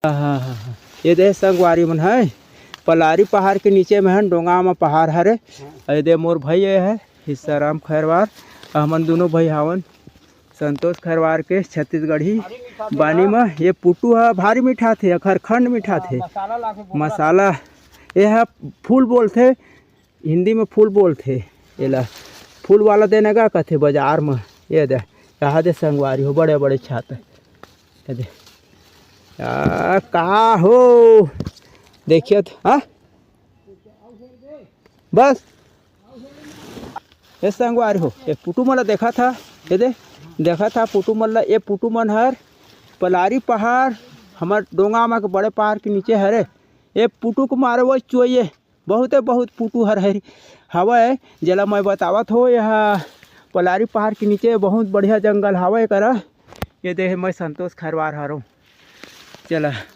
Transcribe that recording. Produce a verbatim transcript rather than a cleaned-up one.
हाँ, हाँ, हाँ, हाँ। ये दे संगवारी मन है, पलारी पहाड़ के नीचे में हन, डोंगा में पहाड़ हरे। हाँ। ये दे मोर भाई ये है, हिस्सा राम खैरवार। हमन दोनों भाई हावन संतोष खैरवार के छत्तीसगढ़ी बानी में। ये पुटू ह भारी मीठा थे, अखरखंड मीठा थे। मसाला, ये ह फूल बोलथे, हिंदी में फूल बोलथे एला। फूल वाला देने का कथे बाजार में। ये दे, यहाँ दे संगवारी हो, बड़े बड़े छात। ये दे, आ, का हो, देखिए तो, हाँ, बस। ये संगवारी हो, ये पुटू मन ला देखा था, ये दे, देखा था पुटू मन ला। ये पुटू मन हर पलारी पहाड़, हमर डोंगा मा के बड़े पहाड़ के नीचे हरे। ये पुटू के मारे वो चोइए, बहुते बहुत पुटू हर हर हवय, जेला मैं बतावत हो। यह पलारी पहाड़ के नीचे बहुत बढ़िया जंगल हवय करा। ये दे, मैं संतोष खैरवार हरों। चला,